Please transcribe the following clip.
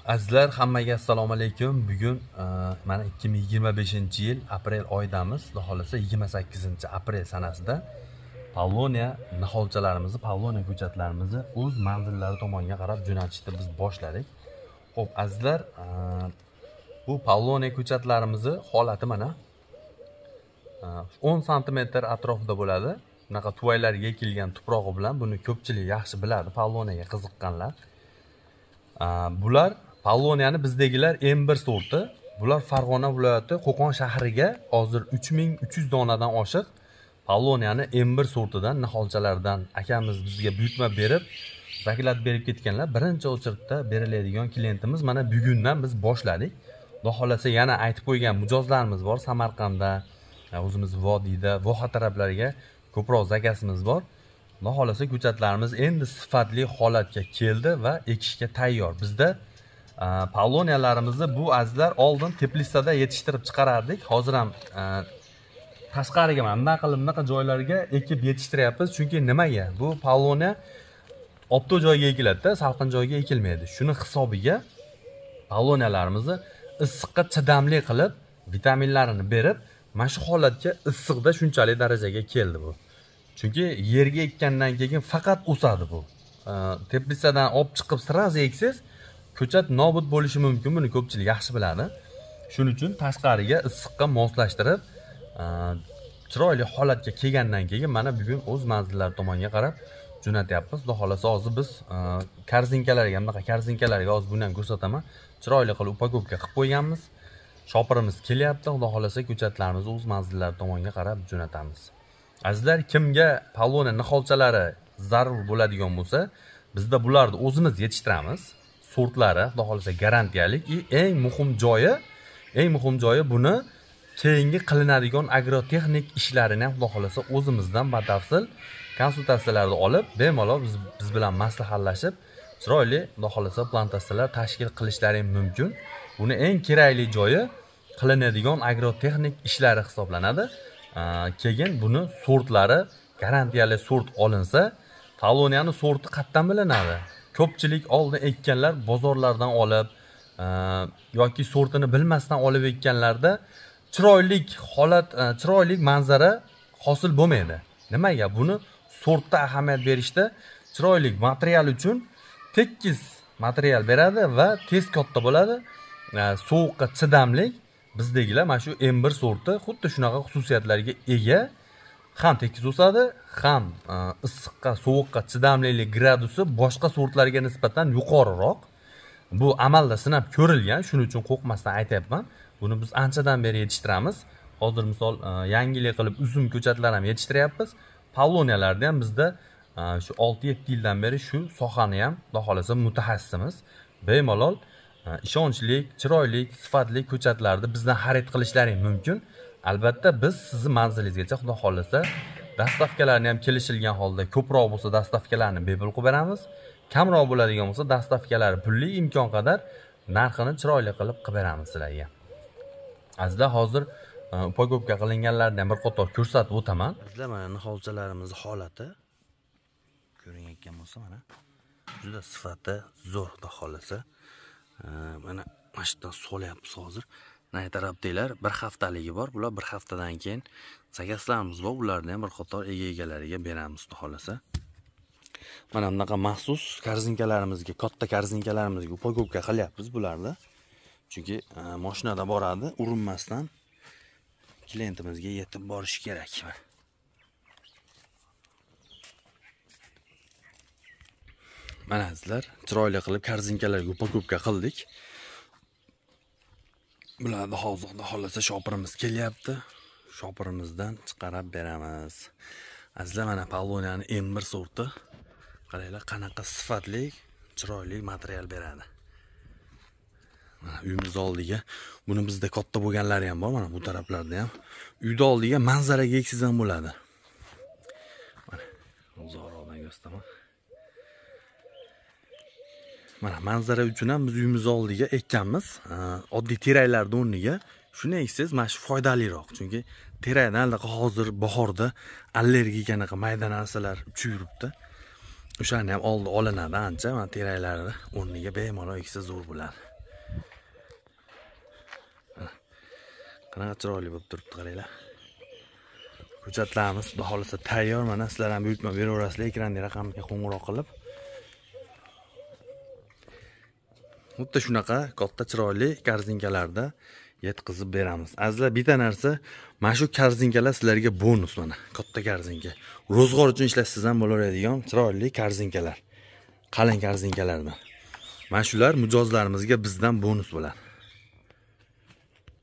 Azizlar, hammaga assalomu alaykum. Bugun mana 2025-yil aprel oyidamiz. Xudo xolasa 28-aprel sanasida Paulownia niholchalarimizni, Paulownia ko'chatlarimizni o'z manzillari tomonga qarab jo'natishni biz boshladik. Xo'p, azizlar, bu Paulownia ko'chatlarimizni holati mana 10 sm atrofida bo'ladi. Bunaqa tuvaylarga ekilgan tuprog'i bilan buni ko'pchilik yaxshi biladi, Paulowniaga qiziqqanlar. Bular Paulowniani bizdagilar M1 sorti. Bular Farg'ona viloyati Qo'qon shahriga hozir 3300 donadan oshiq Paulowniani M1 sortidan niholchalardan akamiz bizga buyurtma berib, zaklat berib ketganlar. Birinchi o'chirtda beriladigan klientimiz mana bugundan biz boshladik. Xudo xolasa yana aytib qo'ygan mijozlarimiz bor Samarqandda, o'zimiz vodiyda, voha taraflariga ko'proq zakasimiz bor. Xudo xolasa ko'chatlarimiz endi sifatli holatga keldi va ekishga tayyor. Bizda Paulownialarimizni bu azizlar oldin teplitsada yetishtirib chiqarardik. Hozir ham tashqariga mana bunday qilib bunaqa joylarga ekib yetishtiryapmiz. Chunki nimaga? Bu Paulownia obto joyga ekiladi-da, salqin joyga ekilmaydi. Shuni hisobiga Paulownialarimizni issiqqa chidamli qilib, vitaminlarini berib, mana shu holatga issiqda shunchalik darajaga keldi bu. Chunki yerga ekkandan keyin faqat o'sadi bu. Teplitsadan olib chiqib sразу eksangiz, ko'chat nobud bo'lishi mumkin, buni ko'pchilik yaxshi biladi. Shuning uchun tashqariga issiqqa moslashtirib, chiroyli holatga kelgandan keyin mana bugun o'z manzillari tomonga qarab jo'natyapmiz. Xudo xolasa hozir biz korzinkalarga, bunaqa korzinkalarga hozir buni ham ko'rsataman. Chiroyli qilib upakovka qilib qo'yganmiz. Shopirimiz kelyapti. Xudo xolasa ko'chatlarimizni o'z manzillari tomonga qarab jo'natamiz. Azizlar, kimga Paulownia niholchalari zarur bo'ladigan bo'lsa, bizda bularni o'zimiz yetishtiramiz. Sortlari xudo xolasa garantiyalik. Eng muhim joyi buni keyingi qilinadigan agrotexnik ishlarini ham xudo xolasa o'zimizdan batafsil konsultatsiyalarni olib, bemalol biz bilan maslahatlashib, chiroyli xudo xolasa plantatsiyalar tashkil qilishlari mumkin. Buni eng kerakli joyi qilinadigan agrotexnik ishlari hisoblanadi. Keyin buni sortlari garantiyali sort olinsa, Paulowniani sorti qayerdan bilinadi? Ko'pchilik oldin ekkanlar bozorlardan olib yoki sortini bilmasdan olib ekkanlarda chiroyli holat, chiroyli manzara hosil bo'lmaydi. Nimaga? Buni sortda ahamiyat berishda chiroyli material uchun tekis material beradi va tez katta bo'ladi. Sovuqqa chidamli. Bizdagilar mana shu M1 sorti xuddi shunaqa xususiyatlarga ega. Ham tekis o'sadi, ham issiqqa, sovuqqa chidamlilik gradusi boshqa sortlarga nisbatan yuqoriroq. Bu amalda sinab ko'rilgan, shuning uchun qo'rqmasdan aytyapman. Buni biz anchadan beri yetishtiramiz. Hozir misol yangilik qilib uzum ko'chatlar ham yetishtiryapmiz. Paulownialarda ham bizda shu 6-7 yildan beri shu sohani ham xudo xolasa mutaxassisimiz. Bemalol ishonchli, chiroyli, sifatli ko'chatlarni bizdan xarid qilishlari mumkin. Albatta biz sizni manzilingizgacha xudo xolasa dastavkalarni ham kelishilgan holda ko'proq bo'lsa dastavkalarni bepul qilib beramiz. Kamroq bo'ladigan bo'lsa dastavkalari pulli, imkon qadar narxini chiroyli qilib qilib beramiz sizlarga. Azizlar, hozir upakovka qilinganlarni ham bir qator ko'rsatib o'taman. Azizlar, mana niholchalarimiz holati ko'rinayotgan bo'lsa, mana juda sifati zo'r xudo xolasa. Mana shu yerdan solyapmiz hozir. Nay tarafdagilar bir haftaligi bor. Bular bir haftadan keyin zakaslarimiz bor. Ularni ham bir qator egalariga beramiz xudo xolasa. Mana bunaqa maxsus korzinkalarimizga, katta korzinkalarimizga upakovka qilyapmiz bularni. Chunki mashinada boradi, urinmasdan klientimizga yetib borishi kerak. Mana azizlar, chiroyli qilib korzinkalarga upakovka qildik. Bularni hozir xudo xolasa shopirimiz kelyapti. Shopirimizdan chiqarib beramiz. Azizlar, mana Paulowniani M1 sorti. Qaranglar, qanaqa sifatli, chiroyli material beradi. Mana uyimiz oldiga, buni bizda katta bo'lganlari ham bor, mana bu taraflarda ham. Uyda oldiga manzaraga eksangiz ham bo'ladi. Mana uzoqroqdan ko'rsataman. Mana manzara uchun ham biz uyimiz oldiga ekkanmiz. Oddiy teraklarning o'rniga shuni eksangiz mana shu foydaliroq. Chunki terakdan anaqa hozir bahorda allergik anaqa mayda narsalar uchib yuribdi. O'shani ham oldi olinadi ancha. Mana teraklarni o'rniga bemalol eksa zo'r bo'ladi. Qanaqa chiroyli bo'lib turibdi, qaranglar. Ko'chatlarimiz xudo xolasa tayyor. Mana sizlar ham buyurtma beraverasizlar ekrandagi raqamga qo'ng'iroq qilib. Xuddi shunaqa katta chiroyli korzinkalarda yetkazib beramiz. Azizlar, bitta narsa, mana shu korzinkalar sizlarga bonus mana, katta korzinka. Ro'zg'or uchun ishlatsangiz ham bo'laveradigan chiroyli korzinkalar. Qalin korzinkalardan. Mana shular mijozlarimizga bizdan bonus bo'ladi.